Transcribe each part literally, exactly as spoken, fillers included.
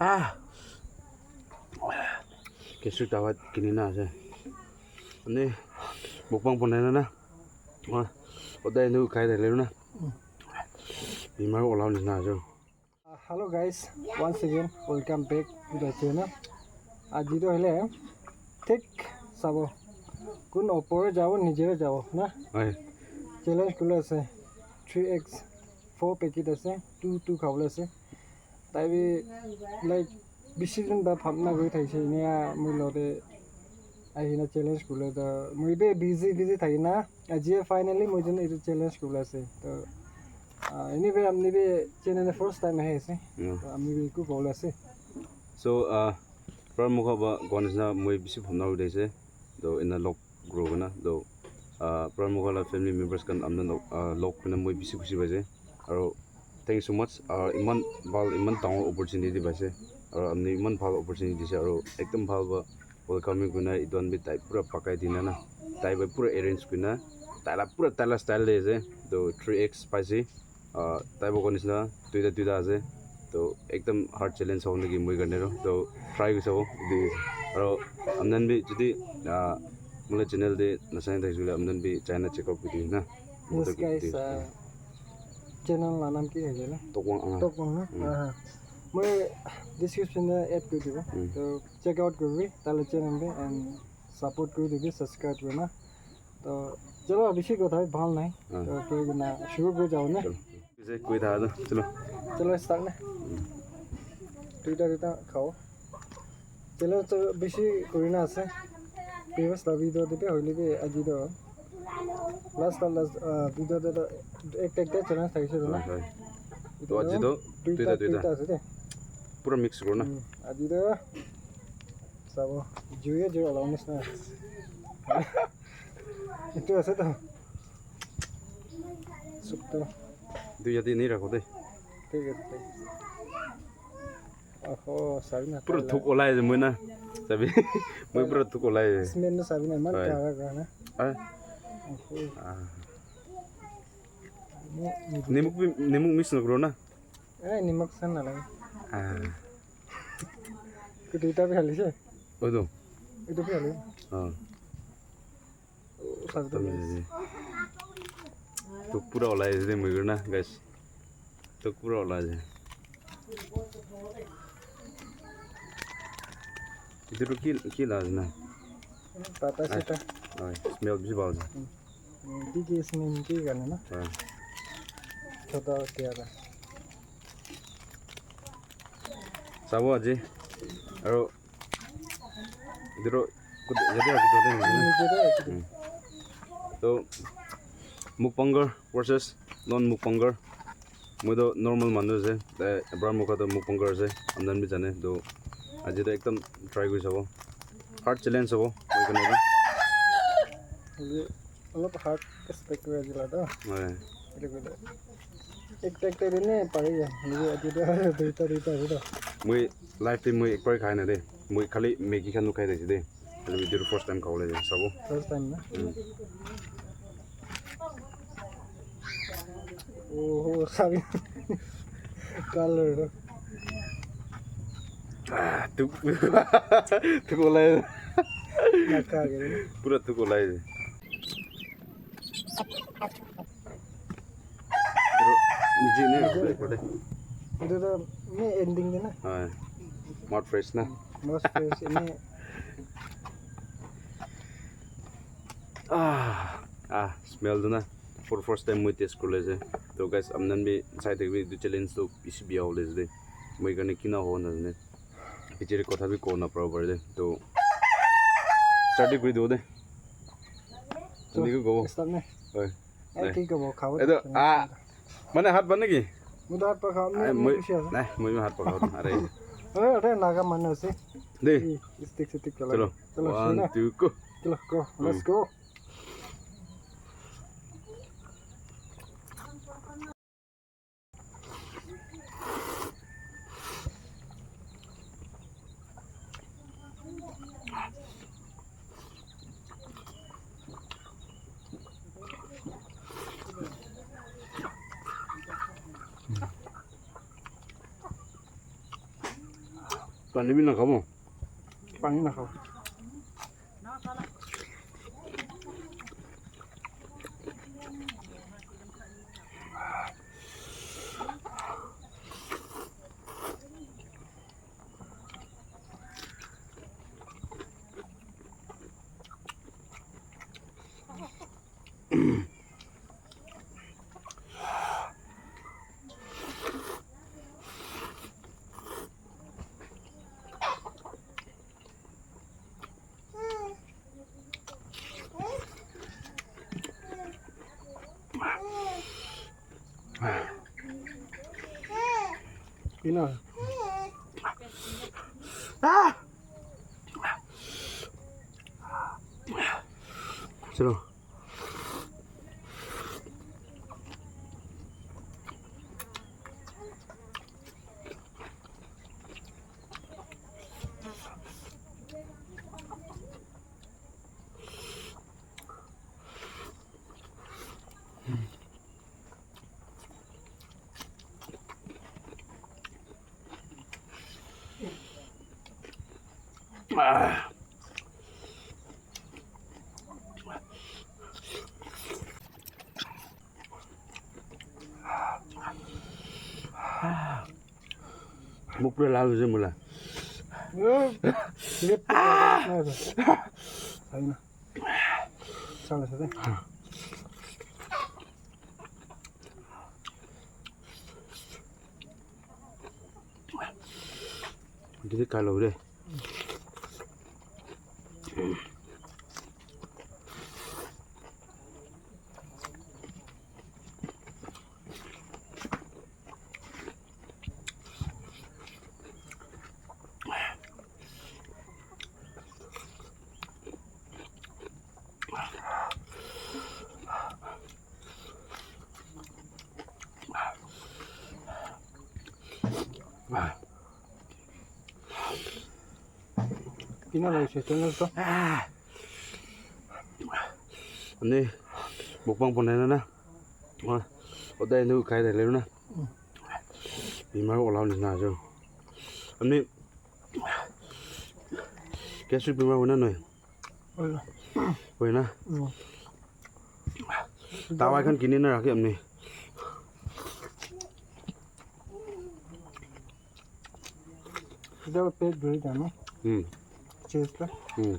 Ah. Kesu tawa kini na ase. Ani mukbang banai na na. Ah, odai nu khai dale na. Bimar ola ni na ase. Uh, hello guys, once again welcome back to the channel. Aji to hele thik sabo kun opor jabo niche jabo na. Hoi. Challenge kula ase three x four packet ase two two khabole ase. Tai bi like bishi din ba bhabna kuri thaise enia moi lote ahina challenge kule to moi bi busy busy thaki na aji finally moi jon etu challenge kule ase to ah, anyway amni bi channel first time ahi ase. Yeah. To amni bi eku kole ase. So uh, pra mukha ba koa nisna moi bishi bhabna kuri thaise to ena log grow kuri na to uh, pra mukha la family members khan amna log uh, log kuri na moi bishi khushi paise. Aro thank you so much. Uh, iman bhal iman dangor opportunity paise aro amni iman bhal opportunity dise aro ekdam bhal ba welcoming kurina etu khan bi tai pura pakai dina na tai para pura arrange kurina tai la pura tai la style de ase to three x paise. Uh, tai para koa nisna duita duita ase to ekdam hard challenge hobo naki moi karne to try kuri sabo etu aro amdan bi jodi uh, mula channel de nasani thakisile amdan bi china check up kuri dina. Yes guys, uh, channel la naam ki hoile? Tokwang Anga. Tokwang na? Mm. Aha. Moi description te add kuri dibo. Mm. To check out kuri bi tale channel te and support kuri dibi subscribe kuri na. To chalo bishi kotha bhal nai. Ah. To koi na shuru kuri jao na. Chalo. Kise koi tha do. Chalo. Chalo start na. Mm. Duita duita khao. Challenge to bishi kuri na ase. Previous la video te bi hoile bi aji to last la last uh, video te to ekta ekta challenge thakise na. Hoi, hoi. To aji to duita duita ase de. Pura mix kuro na. Mm, aji to sabo juye juye ola nisna. Etu ase to. Suk to. Etu yate ni rakho de. Thik ase. Oho, sabi na. Pura thuk olai ase moi na. Sabi. Moi pura thuk olai ase. Smell no sabi na, iman kara kara na. Ah. Oho. Ah. Nimok bi, nimok mix nokro na. Eh, nimok san na lage. Ah. Ko duita bi halise. Oi to. Etu bi halise. Ah. Thuk pura olai ase de moi kena guys. Thuk pura olai ase. Etu tu ki ki la ase na? Pata sita. Oi, smell bishi bhal ase. Ki ki smell ki karne na? Oi. Chota kya tha? Sabo aji. Aro Etu tu yate rakhi do de. Niche te rakhi do. Hmm. To mukbanger versus non mukbanger. Moi to normal manu ase. Eh, Abraham Mukha to mukbanger ase. Amdan bi jane. To aji to ekdam try kuri sabo. Hard challenge hobo. Moi karne to. Ye olop hard expect kuri ase la to. Hoi. Etu koi to. Ekta ekta de ne pari ya. Moi aji to duita duita ase to. Moi life te moi ekbar khai na de. Moi khali Maggi khan khai thakise de. Hoile bi etu first time khabole sabo. First time na? Mm. Oho, sabi. Color. Ah, thuk. Thuk olai. Nakha ke. Pura thuk olai. Etu niche ne rakhi pore. Etu tu main ending de na. Hoi. Mouth fresh na. Mouth fresh ene. Ah, ah, smell tu na. For first time moi taste kuri ase. To guys, amdan bi sai thaki bi etu challenge tu bishi bia hole ase de. Moi karne kina hobo na jane. Piche de kotha bi kobo na paribo pare de. To start kuri dibo de. Chalo, start ne? Hoi. Ai, ki kobo, khabo de. Etu, ah, mane hat ban neki? Moi to hat pa khao, moi, moi, nai, moi hat pa khao. Are. Oi, are, Naga manu ase. De. Stick, stick, chalo. Chalo, one, two, go. Chalo, go. Let's go. Pani bhi nakhabo. Pani nakhabo. Ina. Ah! Chalo. Muk pura lal hoise mola. Dili kalo re. Kina lagise channel to. Ani mukbang banai na na. Odai nu khai thakile na. Bimar ola nisina ase. Ani gastric bimar hoina nohoi? Hoina. Dawai khan kini na rakhi apni. Sida pet dhori jano. Hmm. Chest la. Hmm.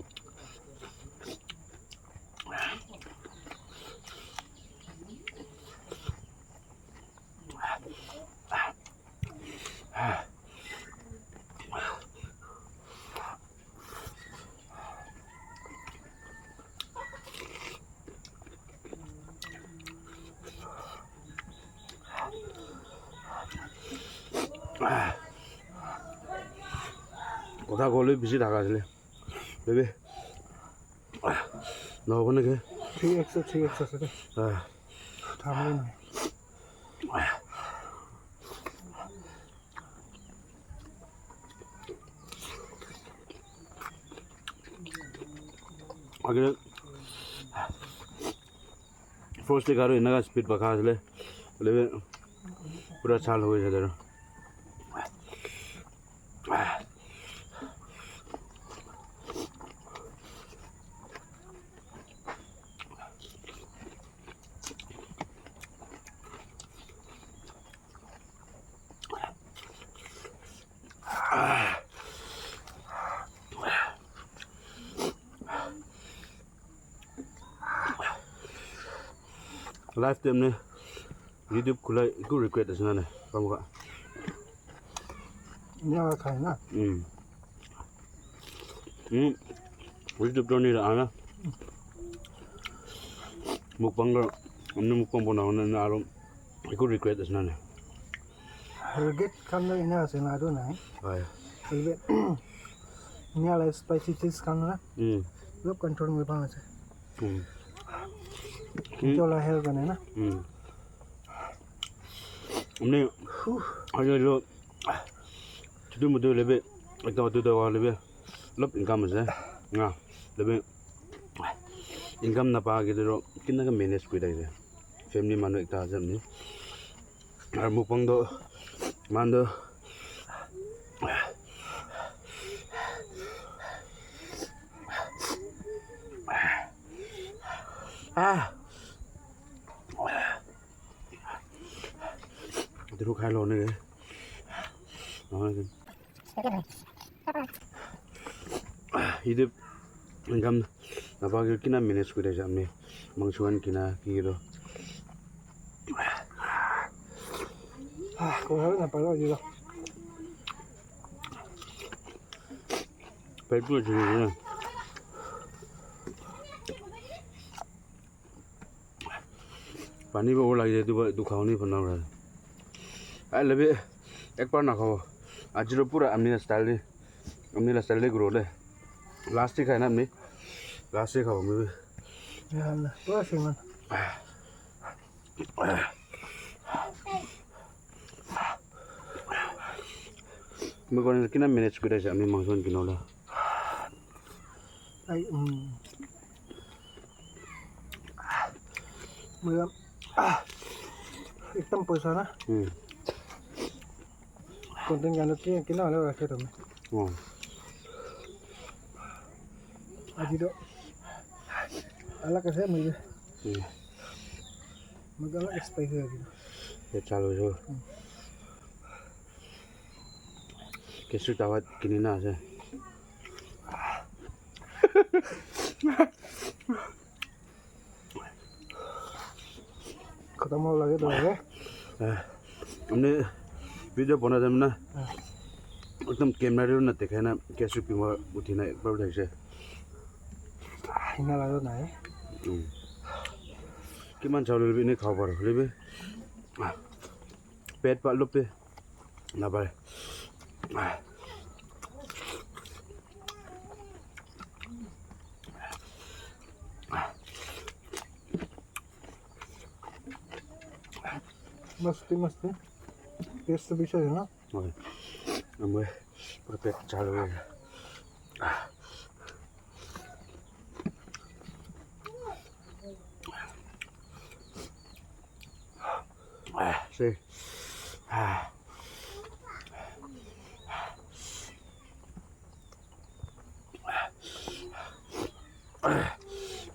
Kotha kole bishi thaka asile. Baby. Nohobo naki? Three X, three X ase de. Ah. Thamle nai. Agere first te garo enaka speed bakha asile, hoile bi pura chal hoi jai aro. Life time ne YouTube khula eku regret ase na nai? Kamu ka? Nya khai na. Hmm. Hmm. YouTube to ni ra na. Mukbang ra. Amne mukbang bona hona na aro eku regret ase na nai? Regret khan toh ena ase na, etu nai. Hoi. Hoilebi, enia la spicy taste khan na, hmm, olop control kuri pa ase. Hmm. Etu la health karne na. Hmm. Amne, huh, ajo lo, chutu mutu hoilebi, ekta duita hoilebi, olop income ase. Na, hoilebi, income napa ke toh kinaka manage kuri thakise. Family manu ekta ase apni. Aru mukbang toh, moikhan toh, Ah. Dulu khai lo ne. Ide income napa ke kina manage kuri ase apni? Mangso khan kina ki kilo? Ah, kora na paro jilo. Pet pura jilo. Pani babo lagi jai, etu ba, etu khao ni bana ra. Ai labi ek bar na khao. Aji ro pura amni la style ni, amni la style ni kuro le. Last te khai na amni. Last te khao amni. Ya Allah, pura sing man. Moi khan kina manage kuri ase ami mangso khan kina la. Ai, um. Moi khan, ah, ekdam poisa na. Hmm. Content khan ki kina hole rakhe to. Hmm. Aji to alag ase moi. Hmm. Moi khan alag spicy ase. Ye chalo jo. Hmm. Kesu dawa kini na ase. Khatam hobo lage to ase. Ah, amne video bana jam na. Ah. Ekdam camera te na dekhai na kesu pima uthi na ekbar thakise. Ah, ina lage nai. Hmm. Kiman chawle bi ne khabo paro, hoile bi. Ah. Pet pa lope. Napai. Masti, masti. Taste to bishi ase na? Oi. Amoi pura pet chalo. Ah, see. Ah.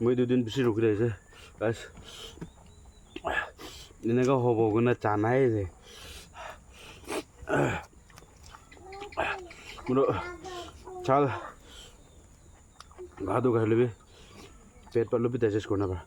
Moi dui din bishi rukhi ase, guys. Eneka hobo koina janai ase. Muro chal. Gha dukha hoile bi pet pa lobi digest kurina para.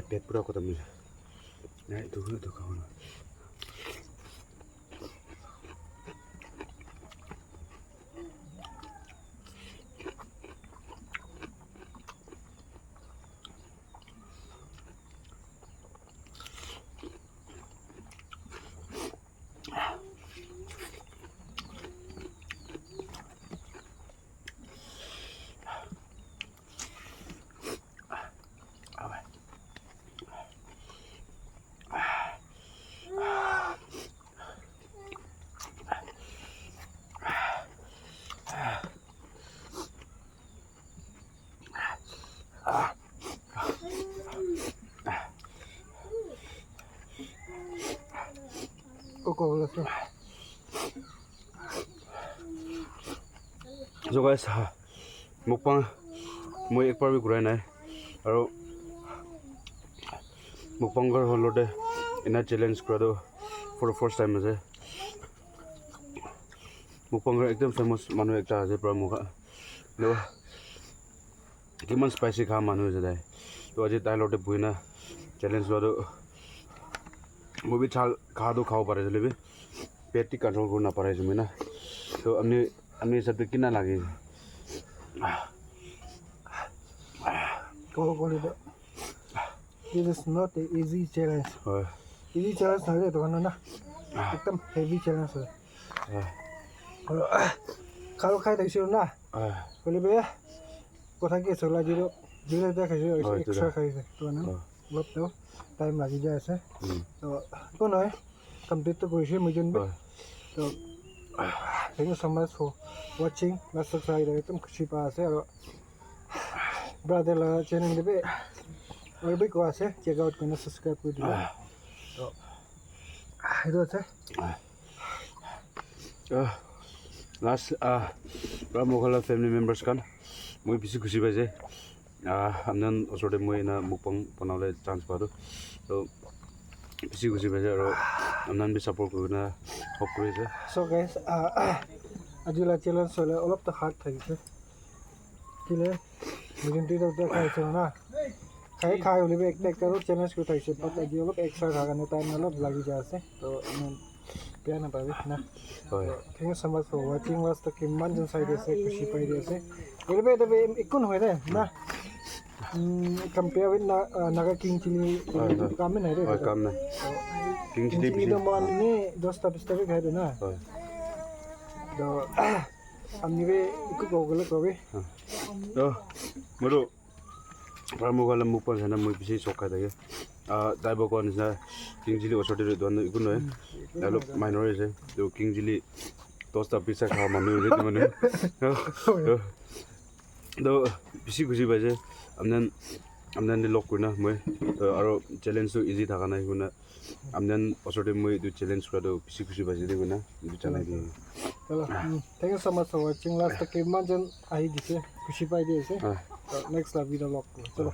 Pet pura khatam hoise. Nai, etu, etu khabo na. Coca-Cola. So guys, ah, mukbang moi ekbar bi kurai nai. Aro mukbang kora holo de ena challenge kora tu for the first time ase. Mukbang kora ekdam famous manu ekta ase pura mukha. Kiman spicy kha manu ase tai. To aji tai logote buhina challenge lua tu moi bi chal kha tu khabo pare hoile bi pet ti control kuri na pare ase moi na. To amni, amni hisab te kina lage? Kobo koile to, this is not a easy challenge. Hoi. Easy challenge nohoi etu khan na. Ekdam heavy challenge hoy. Ah. Aru, ah, khao khai thakishe na. Ah. Hoile bi, kotha ki ase koile, jero, jero ekta khaishe, oh, etu extra khaishe. To na, olop to time lagi jai ase. Hmm. To, ekো nohoi, complete to korishe, moi jon bi. Oh. To, Thank you so much for watching. Last tak sai ekdam khushi pa ase aro brother la channel de be aru bi ko ase, check out kurina subscribe kuri dibo. To etu ase. Ah, last ah, pra mokhala family members khan moi bishi khushi paise. Ah, amnan osor te moi ena mukbang banabole chance pa tu. To bishi khushi paise aro amnan bi support kurina hok kuri ase. So guys, ah, aji la challenge hoile olop to hard thakise. Kile, mujin tu to khai ase na. Khai khai hoile bi ekta ekta ro challenge kuri thakise, but aji olop extra thaka karne time olop lagi jai ase. To iman beya na pabi na. Hoi. Thank you so much for watching. Last tak iman jon sai di ase, khushi pai di ase. Hoile bi eta bi ekun hoi de na. Hmm, compare with na, uh, Naga King Chilli, hoi, hoi, kam nai de. Hoi, kam nai. King Chilli to man ni dos ta bis ta bi khai de na. Hoi. To amni be iku ko gele ko be. To muru para mo gala mukbang sana moi bishi sok khai thake. Ah, tai bo ko nisna King Chilli osor te duan iku noi. Dalo minor ase. To King Chilli dos ta pizza kha manu ase tu manu. To, to, to bishi khushi paise. Amnan, amnan de log kurina moi. To aro challenge to easy thaka nai kuna. Amnan osor te moi etu challenge kura tu bishi khushi paise de kuna. Etu challenge de. Chalo, mm, thank you so much for watching. Last tak iman jon ahi dise, khushi pai di ase. Ah. To next la video log kuru. Chalo.